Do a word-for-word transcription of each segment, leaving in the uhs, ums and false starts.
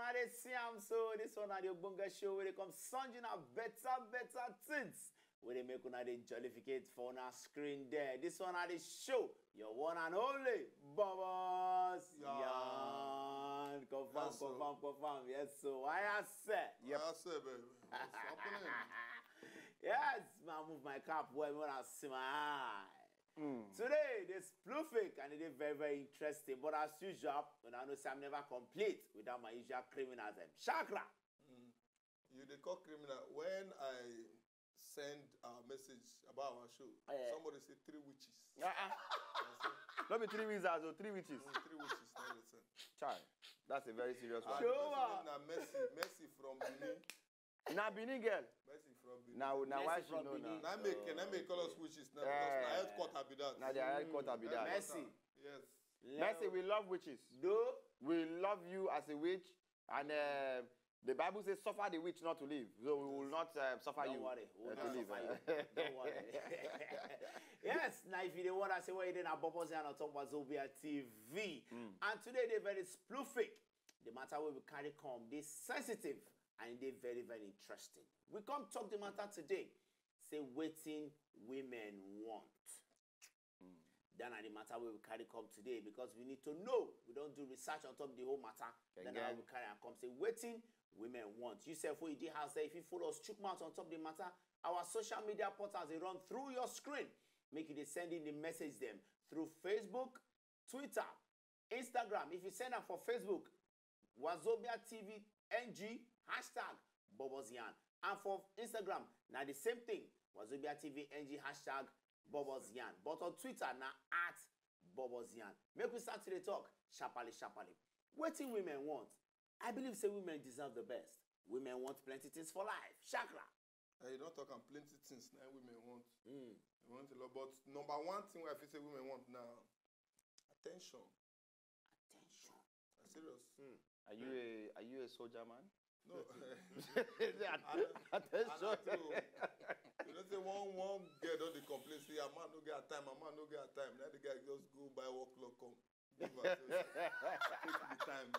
I dey see am so. This one na the Ogbonge Show wey dey come sunjina better better things wey dey make una dey jollificate for una screen there. This one na the show, your one and only Bobos Yarn. Yarn. Confirm, Yes, sir. Confirm, confirm. Yes, so why I say? Yes, sir, baby. What's happening? Yes, man, move my cap well when I see my eye. Today, this Bluefik and it is very, very interesting. But as usual, when I know say I'm never complete without my usual criminals and chakra. You dey call criminal. When I send a message about our show, Eh. somebody say three witches. Uh-uh. No be three wizards or three witches. Mm, three witches, not the same. Child, that's a very serious Ah, one. the Show person up. name na Mercy, Mercy from Benin. Na Benin girl. Mercy from Benin. Now, now why Mercy she from know Benin. now? Na make, na make call us witches now because na headquarter be that. Now their headquarter be that. Mercy. Yes. Mercy, we love witches. Do We love you as a witch, and uh, the Bible says, "Suffer the witch not to live." So we will not uh, suffer Don't you. Worry, we'll uh, not to live. Suffer you. Don't worry. Yes, now if you dey wonder say where you dey na Bobos Yarn on top Wazobia T V. And today dey very Bluefik. The matter wey we carry come dey sensitive and e dey very, very interesting. We come talk the matter today. Say wetin women want. That na the matter wey we carry come today because we need to know. We don do research on top the whole matter. Then Again. We carry and come say wetin women want. You sef wey you dey house there, if you follow us, chook mouth on top the matter. Our social media portals dey run through your screen. Make you dey send in the message them through Facebook, Twitter, Instagram. If you send am for Facebook, Wazobia T V N G, hashtag Bobos Yarn. And for Instagram, na the same thing. Wazobia T V N G, hashtag Bobos Yarn. But on Twitter, na at Bobos Yarn. Make we start to dey talk sharply, sharply. Wetin women want? I believe say women deserve the best. Women want plenty things for life. Chakra. And you don't talk on plenty things now women want. Mm. They want a lot. But number one thing I feel say women want now, attention. Attention. I'm serious. Are you a are you a soldier man? No. Attention. And I too, you know say one one girl don dey complain say a man no get time, a man no get time. Now the guy just go buy work clock come. Give her, say, take the time.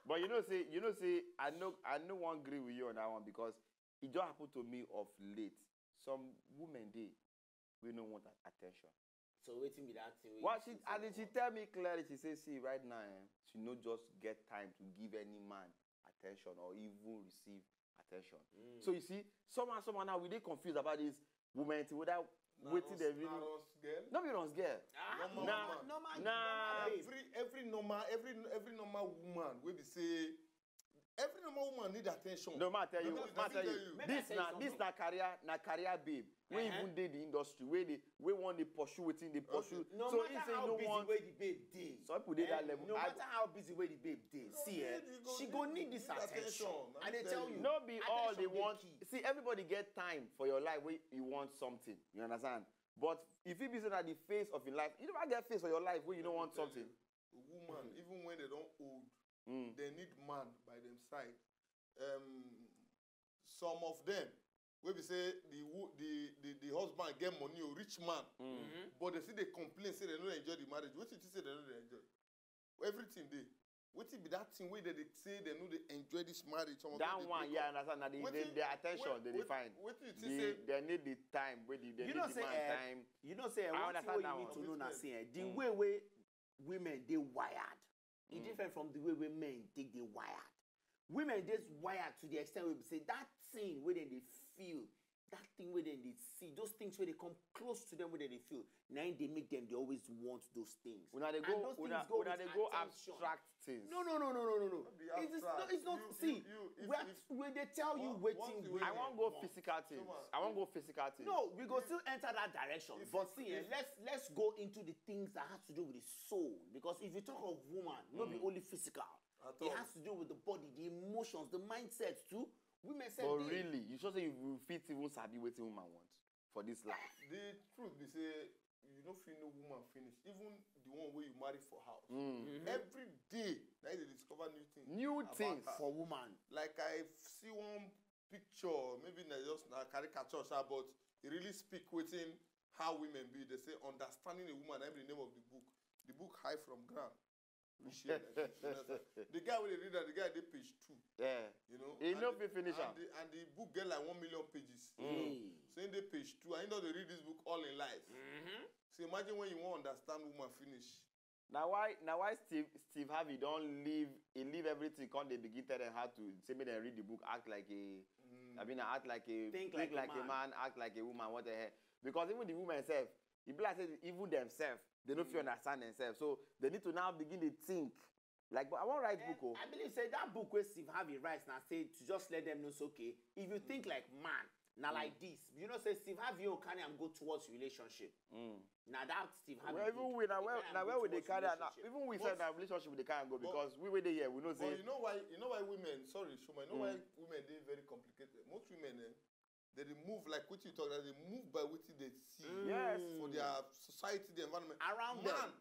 But you know say you know say I know I no wan agree with you on that one because it just happened to me of late. Some women dey we no want that attention. So wetin be that thing? Wey Well, you she think and say then she you tell me clearly. She say, "See, right now, eh, she no just get time to give any man attention or even receive attention." Mm. So you see, somehow, somehow now we dey confused about this women thing. Whether Na wetin they us- really na us girl. No be us girl. Ah, Normal Nah. woman. Normal, Nah. normal babe. Every every normal every every normal woman wey be say every normal woman need attention. No, ma tell you, Let me- ma let me tell tell you. you. Make I This tell you na this something. Na career na career babe. We Uh-huh. Even dey the industry where they we want the pursue wetin they pursue. No So matter he say how no busy want. Wey the babe dey. Some people dey that Eh, level. No I- matter how busy wey the babe dey, see, eh, need- you go she go need- need this need attention. attention, let And me they tell tell you. You, No be all they attention dey want. key. See, everybody get time for your life where you want something. You understand? But if it be so that the face of your life, you never get face for your life where you don't want Tell something. You, woman, even when they don't old, Mm. they need man by them side. Um, some of them, wey be say the wo- the the, the husband get money or rich man, Mm. but they still dey complain say they no enjoy the marriage. Wetin you think say they no dey enjoy? Everything dey. Wetin be that thing wey they dey say they no dey enjoy this marriage? Some of them That dey one, break yeah, I up. understand that they, they, Wetin- their attention wait- they wait- define. Wetin you think They, say? They need the time. Where the, they You need know the say, man eh, time. You know say I one thing understand wey that you need one. To know na Business. say, eh, the Mm. way wey women dey wired, e Mm. different from the way wey men take dey wired. Women dey wired to the extent wey be say that thing wey dem dey feel, that thing wey dem dey see, those things wey dey come close to them wey dem dey feel, na im dey make them dey always want those things. Una dey And go, those una, things go una with dey go attention. Abstract things. No, no, no, no, no, no, no. No be It is not. abstract. It's not. You- See, you- you- if- we are, if- we dey tell you One- wetin one thing we. I wey- wan go want. physical things. Come on. I wan go physical things. No, we go still enter that direction. If- But see, eh, if- let's let's go into the things that has to do with the soul. Because if you talk of woman, not be only physical. At It all. Has to do with the body, the emotions, the mindset too. Women say But they- Really, you sure say you fit even sabi wetin woman want for this life? The truth be say you no fit know woman finish. Even the one wey you marry for house. Mm. Every day, na you dey discover new things. New about things. Her. For woman. Like I see one picture, maybe na just na caricature, sha, but e really speak wetin how women be. They say understanding a woman, na be the name of the book. The book high from ground. Which year? Like, you understand? The guy wey dey read that, the guy dey page two. Yeah. You know, He and no the- fit finish and am. The, and the book get like one million pages. You know? So he dey page two, and he don dey read this book all in life. So imagine when you wan understand woman finish. Na why na why Steve Steve Harvey don leave, he leave everything, come dey begin tell them how to say make dem read the book, act like a I mean act like a Think think like a like a man. man, act like a woman, what the hell? Because even the women sef, e be like say even themselves, they no fit understand themselves, so they need to now begin dey think. Like, but I wan write book o. I believe say that book wey Steve Harvey write na say to just let them know say okay, if you think like man, na like this. You know say Steve Harvey own carry am go towards relationship. Na that Steve Harvey. Well, even book, we na he where carry na am where go we dey towards carry am now. Relationship. Even we But- sef na relationship we dey carry am go, because we wey dey here we know But say you know why? You know why women? Sorry, Shoma. You know why women dey very complicated? Most women, eh, they dey move like wetin you talk. They dey move by wetin they see Yes. for their society, the environment. Around Man them.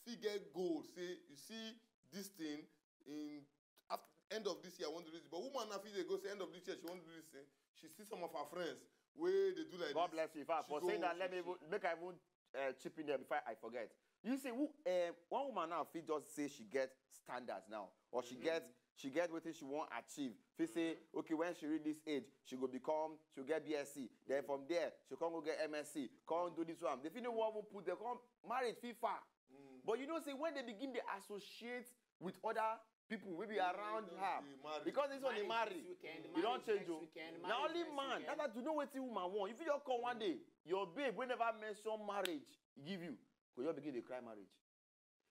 fit get goal. Say you see this thing in after end of this year I wan do this, but woman now fit dey go say end of this year she wan do this thing. She see some of her friends wey dey do like God this. bless you. In fact, She for go- saying that, let me she- even, make I even uh, chip in there before I forget. You see, who uh, one woman now fit just say she get standards now, or she get she get wetin she wan achieve. Fit say okay, when she reach this age, she go become she go get B S C. Then from there, she come go get M S C. Come do this one. They fit no wan even put them. Come marriage fit far. But you know say when they begin dey associate with other people wey be around Don't her, dey marry. Because this one dey Marriage marry, this weekend, you don marriage change next o. Weekend, Na marriage only next man weekend. That time you know wetin woman want. If you just come one day, your babe wey never mention marriage give you, go just begin dey cry marriage.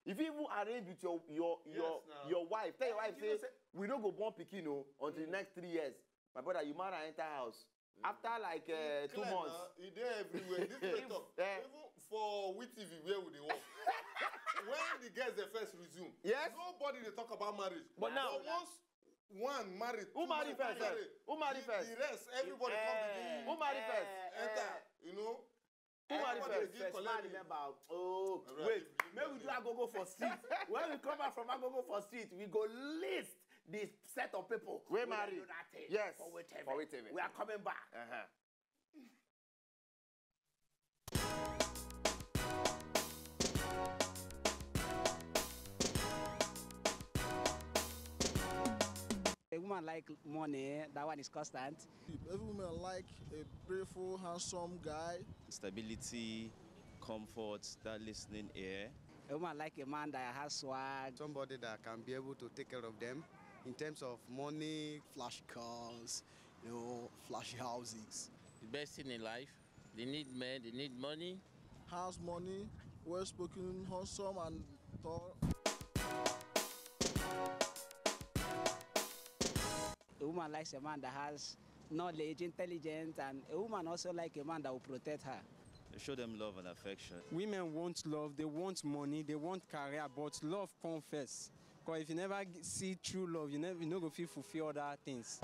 If you even arrange with your your your Yes, now. your wife, tell your wife You know say we no go born pikin o until the next three years. My brother, you marry and enter house. After like uh, two Clear months, now, e dey everywhere. This way talk. Eh. Even for we T V where we dey work. When the girls dey first resume, Yes. Nobody dey talk about marriage. But now- But once one marry, Who two marry marry, first, three sef? marry, Who marry the, first? The rest, everybody come Eh, begin Who marry first? enter. You know, Who marry everybody first? begin First collect man, the- remember. Oh, Alright, wait. if you May we do Agogo for street. When we come back from Agogo for street, we go list the set of people Wey dey marry. Do that thing Yes, for wait for wait event. We are coming back. Uh-huh. A woman like money, that one is constant. Every woman like a beautiful, handsome guy. Stability, comfort, that listening ear. A woman like a man that has swag. Somebody that can be able to take care of them in terms of money, flashy cars, you know, flashy houses. The best thing in life. They need men, they need money. Has money, well spoken, handsome, and tall. A woman likes a man that has knowledge, intelligence, and a woman also like a man that will protect her. Show them love and affection. Women want love, they want money, they want career, but love come first. Because if you never g- see true love, you never you no go fit fulfill other things.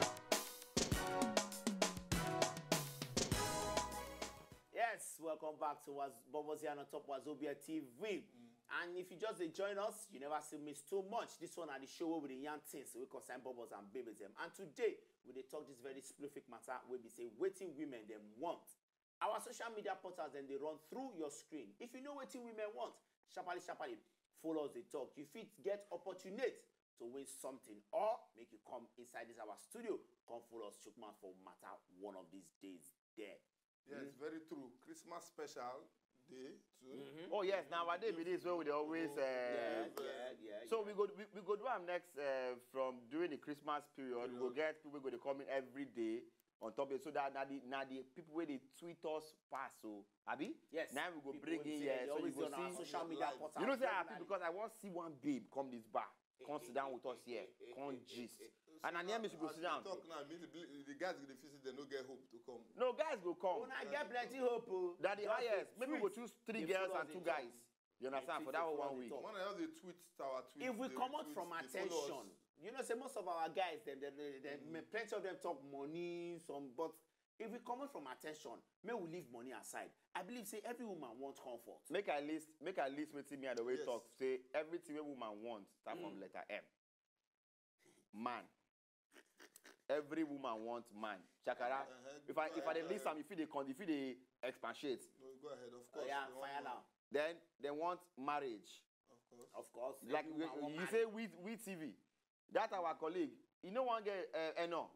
Yes, welcome back to Was Bobozia on top Wazobia T V. And if you just dey join us, you never still miss too much. This one are the show where we dey yarn things we concern bubbles and babies them. And today we dey talk this very specific matter where we say waiting women them want. Our social media portals then they run through your screen. If you know waiting women want, sharply, sharply, follow us the talk. You fit get opportunity to win something or make you come inside this our studio, come follow us, chook mouth for matter one of these days there. Yes, very true. Christmas special day too. Oh yes, now our day be this where we dey always. Uh, Yeah, yeah, yeah. So we go we, we go do am next uh, from during the Christmas period. We go get people wey go dey come in every day on top of it, so that na the na the people wey dey tweet us pass o, abi? Yes. Now we go People bring wey in dey here, there, so you always go dey on our see. social media portal. You know say Very happy nice. Because I wan see one babe come this bar, come sit down with us here, come gist. And I near me she go As sit we down. Talk now, me the, the guys go dey feel say they no get hope to come. No, guys go come. Una get plenty hope o. That the Just highest. dey Maybe we go tweet. Choose three Dey girls follow and us two dey talk. guys. You understand? Dey For that follow one us dey week. talk. One of us dey tweet our tweet. If we dey comot tweet, from dey follow us. Attention, you know say most of our guys them, them, them, them plenty of them talk money, some, but if we comot from Attention, may we leave money aside. I believe say every woman wants comfort. Make I list. Make I list wetin me I dey always Yes. talk. Say everything wey woman want start from letter M. Man. Every woman wants man. Chakara. Uh-huh. If I if I dey Uh-huh. list am, if you dey con, if you dey expatiate, No, go ahead. Of Oh, course. yeah, they want fire money. now. Then they want marriage. Of Of course. Like you, you say with with T V. That our colleague, you know one girl, uh, Eno.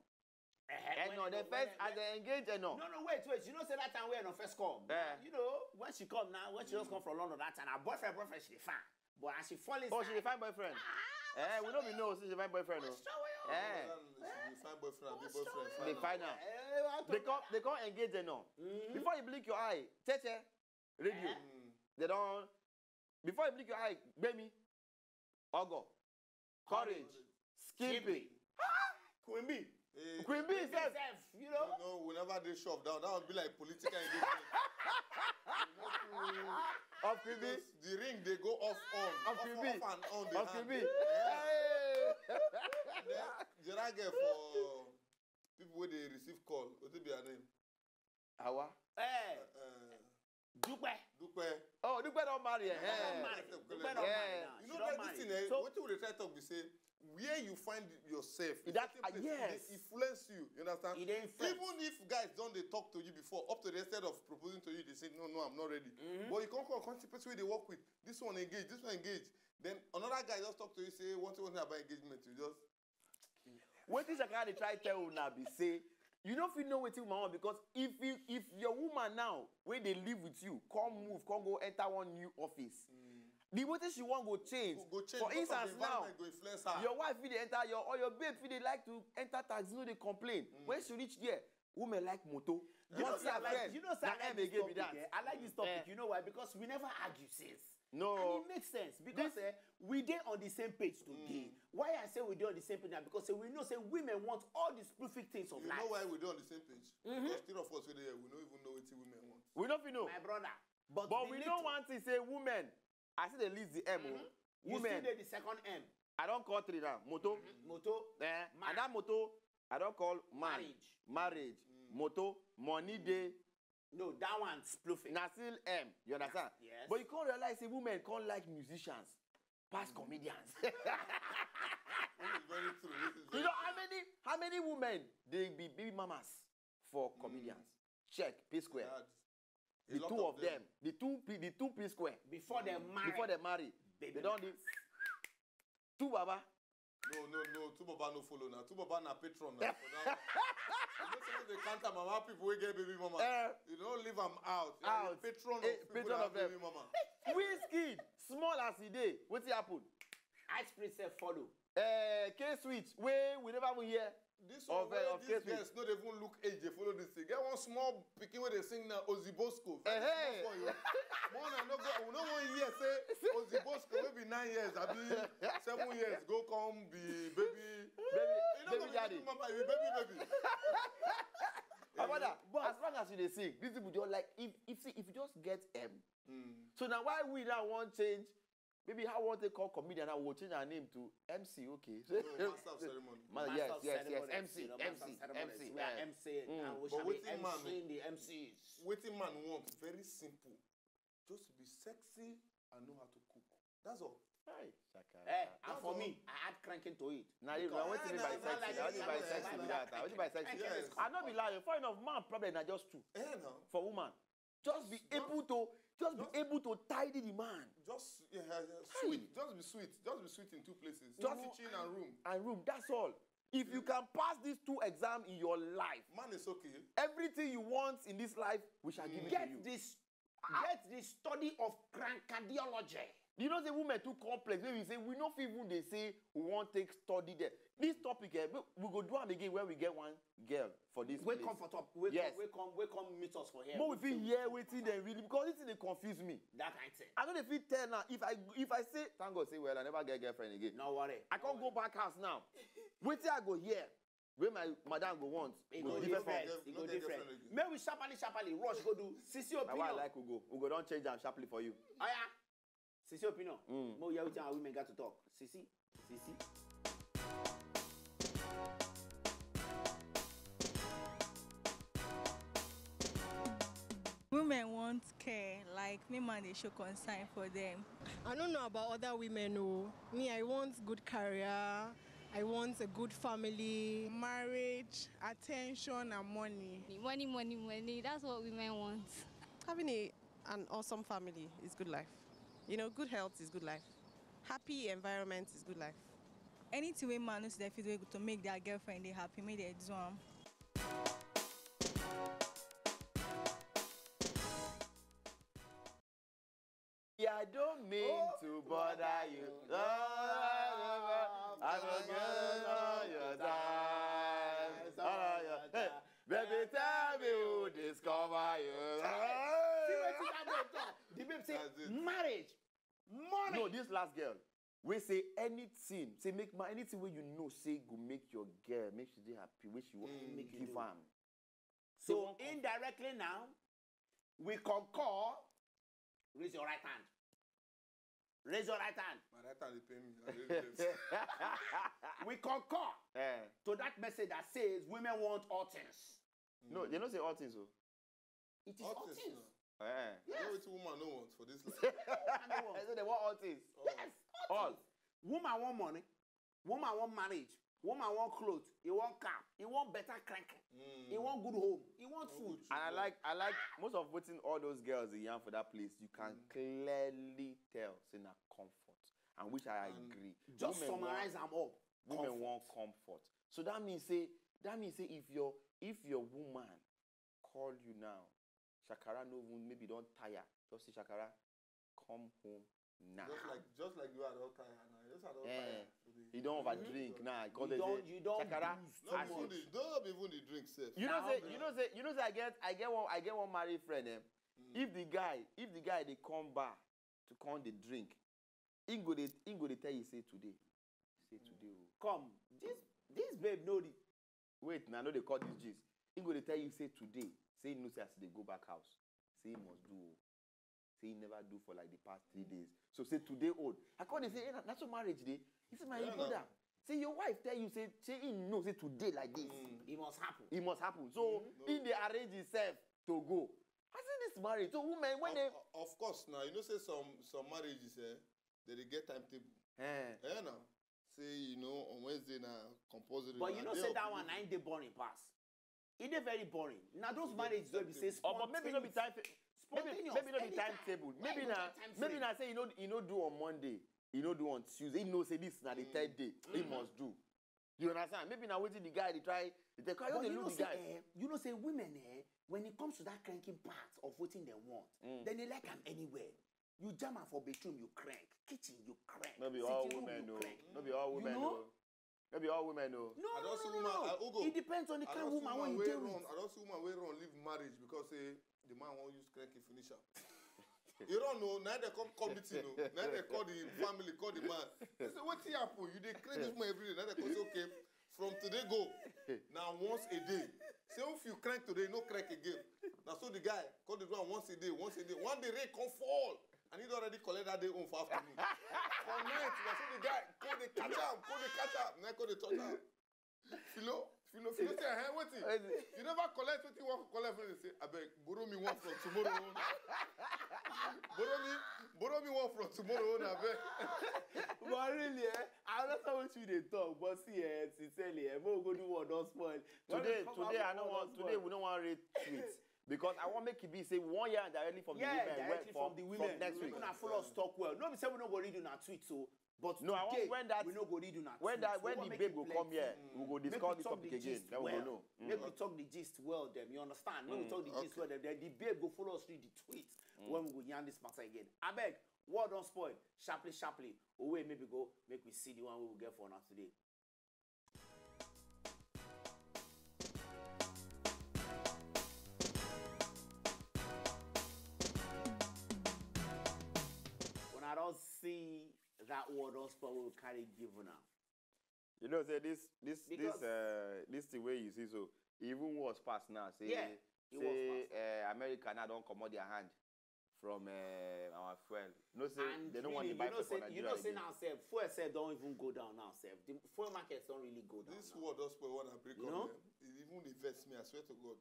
Eno, the first as they engage Eno. No, no, wait, wait. You know, say that time when I first come. Eh. You know, when she come now, when she just come from London that time, her boyfriend, boyfriend, she dey find. But as she fall inside, Oh, she dey find boyfriend. Eh, we no be know since she find boyfriend. Oh. Eh. She dey find boyfriend, abi boyfend They find am. Find am. Eh, They come, they come engage Eno. Before you blink your eye, cheche, radio. Eh? They don't. Before you blink your eye, baby, ogo, courage, skipping. Queen B. Eh, Queen B sef. Sef, you know. No, we never dey shove down. That would be like political engagement. Of Queen B. Because the ring dey go off on, Of off, Queen B. off and on the Of hand. Queen B. Yeah. Then the other girl for people wey dey receive call, wetin be her name? Awa. Eh, Uh, Dupe. Dupe. Oh, Dupe don marry. Eh. Don marry. Dupe don Yeah. marry now. You She know don that marry. this thing, eh, So wetin we dey try talk be say where you find yourself, in That- certain places, yes. e dey influence you. You understand? E dey influence. Even if guys don dey talk to you before, up to the extent of proposing to you, they say no, no, I'm not ready. But you come come come see person wey dey work with, this one engage, this one engage. Then another guy just talk to you, say one thing, one thing about engagement, you just Wetin Shakara dey try tell una be say you no fit know wetin woman want, because if you, if your woman now wey dey live with you come move, come go enter one new office, the wetin she want go change. Go, go change For because of the instance now, environment go influence her. Your wife fit dey enter your, or your babe fit dey like to enter taxi, no dey complain. When she reach there, women like motor. You know say I like, you know say I Na like M this again be topic. that. Eh? I like this topic. Eh. You know why? Because we never argue since. No. And it makes sense because eh, we dey on the same page today. Why I say we dey on the same page now? Because say we know say women want all the specific things of You life. Know why we dey on the same page? Because three of us wey dey here, we no even know wetin women want. We no fit know. My brother. But, But the we little- know one thing, say women, I see the list the M o. You still Women, dey the second M. I don call three now. Motor, Motor. eh, Man. And that motor, I don call man. Marriage. Marriage, motor, money dey. No, that one sploof it. Na still M. You understand? Yes. But you can't realize say women can't like musicians pass comedians. This is very true. This is You very know how many how many women they be baby mamas for comedians? Check P Square. That- a The lot two of them, the two P, the two P Square. Before they marry. Before they marry, Baby they don't do two baba. No, no, no. Two baba no follow now. Two baba na patron now. For that one. You know, some of the counter mama people wey get baby mama. Eh. You don't leave am out. You are a Out. patron of Eh, people patron that of have them. Baby mama. Wizkid, small as he dey, wetin happen? Ice Prince sef follow. Uh, K Switch, wey we never even hear. This Of, one, eh, wey of these K Switch. Girls no dey even look age, dey follow this thing. Get one small pikin wey dey sing now, Ozzy Bosco. Very Eh, eh. small for you. More na no go. We no wan hear say Ozzy Bosco wey be nine years, abi seven years, go come be baby. Baby, You no baby go be daddy. Baby mama, you be baby baby. My brother, but as long as you dey sing, these people just like if if see if you just get M. So now why we now want change? Maybe how want to call comedian now? We'll change our name to M C. Okay. No, master of ceremony. Ma- Master yes, of yes, yes. ceremonies, M C, you know, M master C, of ceremonies. M C. We are eh. M C, and we But shall be wetin man- M C in the M Cs. Wetin man want? Very simple. Just be sexy and know how to cook. That's all. Hey, Shakara. Eh, and That's for all. Me, I add cranking to it. Now you Because- Wetin be by Eh, sexy? na- Now wetin be by sexy be that? Now wetin be by sexy? Yes. I no be lie. Funny enough, man problem na just two. Eh, now. For woman, just be able to just be able to tidy the man. Just yeah, yeah, yeah. Sweet. Just be sweet. Just be sweet in two places. Just- Kitchen and room. And room, that's all. If you can pass these two exams in your life, Man is okay. Everything you want in this life, we shall give it to you. Get this, get the study of crankardiology. You know the women too complex. Maybe we say we no fit even dey say we wan take study there. This topic, eh, we, we go do am again when we get one girl for this We place. Come for top. We Yes. Come, we come, we come meet us for here. But we fit hear wetin dem really, because this thing dey confuse me. That kind of thing. I no dey fit tell now if I if I say thank God say well I never get girlfriend again. No worry. I can't go back house now. Wetin I go hear? Wey my madam go want? It Go go different different. from It You go no get different. Girlfriend again. May we sharply, sharply rush go do. Sisi na why I opinion. Like we go. We go don change am sharply for you. Oya. Sisi opinion. Mo hear wetin our women got to talk. Sisi. Sisi. Women want care, like me man dey show concern for them. I don't know about other women, oh. Me, I want good career. I want a good family. Marriage, attention, and money. Money, money, money. That's what women want. Having a, an awesome family is good life. You know, good health is good life. Happy environment is good life. Anything wey man no see dem fit do to make their girlfriend dey happy, make dem do am. I don't mean to bother you. I don't get all your time. All your, hey, baby, tell me who discover you. See wetin that girl talk. The babe say That's it. Marriage, money. No, this last girl. We say anything. Say make my anything where you know say go make your girl make she dey happy. Where she want Make you give do. am. So indirectly now, we concur. Raise your right hand. Raise your right hand. My right hand dey pain me. I really vex. We concur Eh. to that message that says women want all things. No, they don't say all things. So. It is all All things things. now. Eh. You know what woman no want for this life? Woman no I want. Say they want all things. Yes, all All. things. Woman want money. Woman want marriage. Woman want clothes. He want car. He want better crank. He want good home. He want food. And I like I like most of wetin all those girls dey yarn for that place. You can clearly tell say na comfort, and which I agree. Just Women summarize want- am up. Women Comfort. want comfort. So that means say that means say if your if your woman call you now, shakara no even maybe don tire. Just say shakara, come home now. Just like just like you, I don't tire now. Just I don't Eh, tire. You don't overdrink now. Cause You they don't say, you don't shakara, boost too Don't as even much. the don't even the drink safe. you know Now say they- you know say you know say I get I get one I get one married friend. Eh? If the guy if the guy dey come bar to come dey drink, he go dey he go dey tell you say today, say today o. Come, this this babe know the Wait na no dey call this gist. He go dey tell you say today, say he know say as he dey go back house, say he must do o. Say he never do for like the past three days. So say today old. I come dey say, hey, na, na so marriage dey. He say, my Yeah, brother. na. Say your wife tell you say say he know say today like this. It must happen. It must happen. So he dey arrange himself to go. I see this marriage. So women when they Of, of course now, you know say some some marriages eh, they dey get timetable. eh, Eh now. Say you know on Wednesday now compulsory. But you na know day say of that the one week. Na im dey boring pass. E dey very boring. Na those marriages wey be say oh, but maybe no be spontaneous. time. Maybe Spontaneous. maybe no be Anytime. timetable. Why Maybe you go na get time maybe frame? Na say you know you know do on Monday. You know do on Tuesday. He know say this na the third day. He must do. You understand? Maybe na wetin the guy dey try. Dey tell you But dey you know look the say guy. Eh, you know say women eh, when it comes to that cranking part of wetin dem want, then they like am anywhere. You jam am for bedroom, you crank. Kitchen, you crank. No be Sitting all room, women you o. Crank. No be all You women know? o. No be all women o. No, I no, don't see no, woman. no, I, no. Ugo, It depends on the I kind of don't see woman woman wey wey you dey run. With. I don't see woman wey run leave marriage because say the man wan use cranky finish am. You don't know. Now they come call meeting o. Now they call the family, call the man. They say wetin happen? You dey crank this man every day. Now they come say okay. From today go, now once a day. Say if you crank today, no crank again. Now so the guy call the man once a day, once a day. One day rain come fall, and he don already collect that day own for afternoon. For night, now so the guy call the catch am, call the catch am, now call the touch am. Philo, Philo, Philo say, hey, wetin? You never collect wetin you want to collect. Philo say, abeg, borrow me one from tomorrow. Borrow me, borrow me one from tomorrow, abeg. But really, eh, I understand what you dey talk, but see, eh, sincerely, eh, mo go do what don spoil. When Today, we come today out I with no what want. don Today spoil. We no wan rate tweets because I wan make it be say we wan hear am directly from the Yeah, women. directly for, from the for women. Next Make week. Una follow us talk well. No be say we no go read una tweet o. But No, I today, want when that we no go read una when tweet. that We when wan the make babe it go plenty. Come here, we go Make discuss we this talk the topic again. Gist Then we well. go know. Make we talk the gist well, dem. You understand? Make we talk the gist Okay. well, dem. Then the babe go follow us read the tweet when we go yarn this matter again. Abeg, what don spoil? Sharply, sharply. Owe maybe go make we see the one we will get for una today. Una don see that word don spoil wey we carry give una. You know, say this this this Because uh, this thing wey you see so e even worse pass now. Say Yeah, e worse say pass. Uh, America now don comot their hand from uh, our fuel. No say And they don't want to really, buy you know fuel for say, you Nigeria know say again. Now sef, fuel sef don even go down now sef. The fuel market don really go down This now. Word don spoil one I bring You up. know? Eh? It even dey vex me. I swear to God,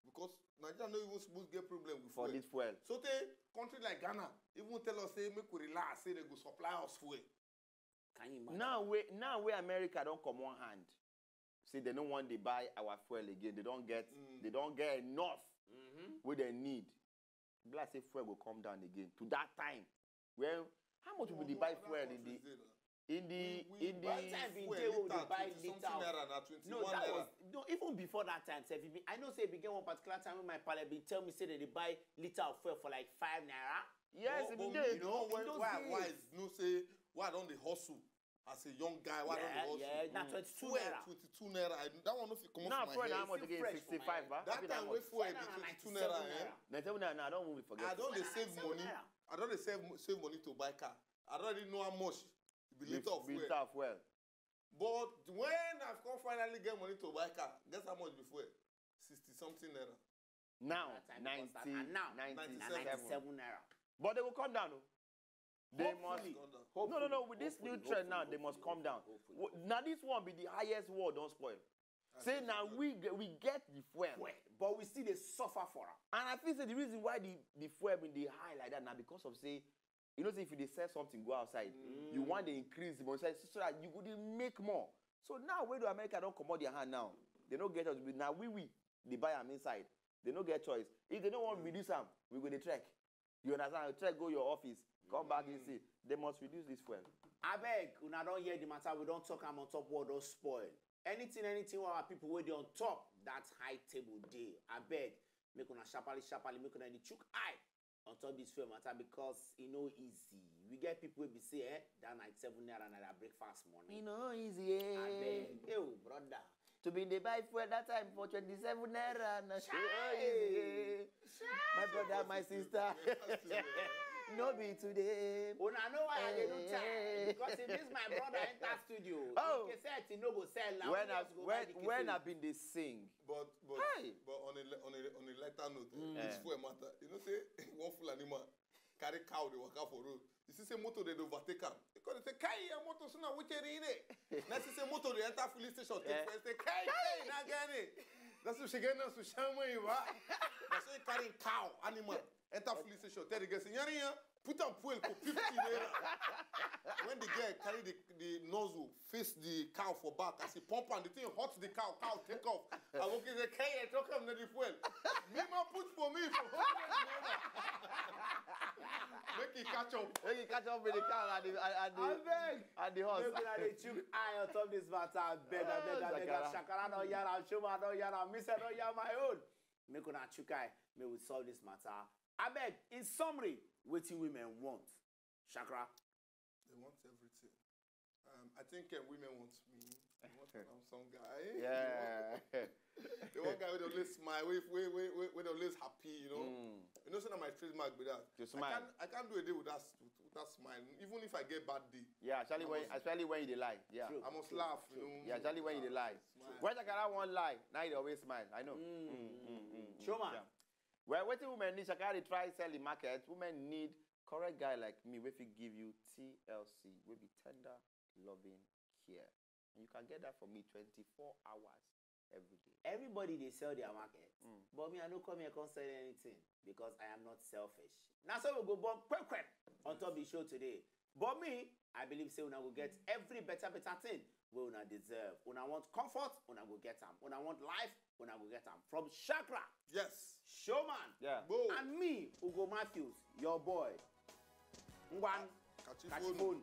because Nigeria no even suppose get problem with For fuel. This fuel. So tey country like Ghana even tell us say make we relax, say they go supply us fuel. Can you imagine? Now wey now wey America don comot hand, say they no want dey buy our fuel again. They don get they don get enough Mm-hmm. wey they need. Be like say fuel go come down again to that time when How much people dey buy fuel in the in the in the One time bin dey wey we dey buy liter of no that was no even before that time sef e bin I know say e bin get one particular time wey my pale bin tell me say dem dey buy liter of fuel for like five naira. Yes, e bin dey. You know, when why wise know say why I don dey hustle as a young guy, why I don dey hustle. Yeah, na twenty-two naira. Twenty-two naira. That one no fit comot for my head. Now fuel na how much again? Sixty-five, ba? That time wey fuel be twenty-two naira, eh? Na tell me now, I don even forget. I don dey save money. I don dey save save money to buy car. I don already know how much e be liter of fuel. Liter of fuel. But when I come finally get money to buy car, guess how much be fuel? Sixty something naira. Now, ninety, now, ninety-seven naira. But they will come down, oh. They must. No, no, no. With this new trend now, they must come down. Now, this one be the highest war don spoil. Say now we get, we get the fuel, but we still dey suffer for am. And I feel say the reason why the the fuel been dey high like that na because of say you know say if you dey sell something go outside, mm. you want to increase the money so that you go dey make more. So now wey do America don comot their hand now, they no get us. Now we we dey buy am inside. They no get choice. If they no wan reduce am, we go dey trek. You understand? Trek go your office, come back in see. They must reduce this fuel. Abeg, una don hear the matter. We don talk am on top. World don spoil. Anything, anything wey our people wey dey on top that high table dey. Abeg, make una sharparly, sharparly, make una dey chook eye on top this fuel matter because e no easy. We get people wey be say, eh, that ninety-seven naira na their breakfast money. E no easy, eh. Abeg, eh, oh, brother. To be dey buy fuel that time for twenty-seven naira na so easy, eh. My brother, my sister. No be today. Una know why I dey do time because if this my brother enter studio, oh, cassette e no go sell now. When I when when I been dey sing. But but hey. But on a on a on a lighter note, mm. This fuel matter. You know say one Fulani man carry cow dey waka for road. You see say motor dey overtake am. He come dey say, "Kai, your motor so na wuce ne." Na see say motor dey enter filling station take first say, "Kai, kai, na gane." Na so she get na so shaman yi ba. Na so he carry cow animal enter filling station tell the girl say, "Yarinya, put am fuel for fifty naira." When the girl carry the the nozzle face the cow for back as he pump am, the thing hot the cow, cow take off. Aboki say, "Kai, I talk am na the fuel." Me ma put for me for hundred naira. Make e catch up. Make e catch up with the cow and the and the and the horse. Make una dey chook eye on top this matter. Abeg, abeg, abeg. Shakara don yarn am, Shoma don yarn am, me sef don yarn my own. Make una chook eye, make we solve this matter. Abeg, in summary, wetin women want? Shakara. They want everything. Um, I think uh, women want me. They want some guy. Yeah. The one guy with always smile, with with with with always happy, you know. Mm. You know, so my trademark be that. You smile. I can't, I can't do a day without without smiling, even if I get bad day. Yeah, especially when especially when you dey lie. Yeah. True. I must laugh, you know. Yeah, especially when you dey lie. When Shakara wan lie, now you always smile. I know. Mm. Mm, mm, mm, mm. Shoma. Yeah. Well, wetin women need, Shakara dey try sell the market. Women need correct guy like me wey fit give you T L C, wey be tender, loving care. And you can get that for me twenty-four hours every day. Everybody dey sell their market, mm. But me I no come here come sell anything because I am not selfish. Na so we go born quick quick on top the show today. But me, I believe say una go get every better better thing wey una deserve. Una want comfort, una go get am. Una want life, una go get am. From Shakara, yes. Showman, yeah. And me, Ugo Matthews, your boy. Ngwan, catch your phone.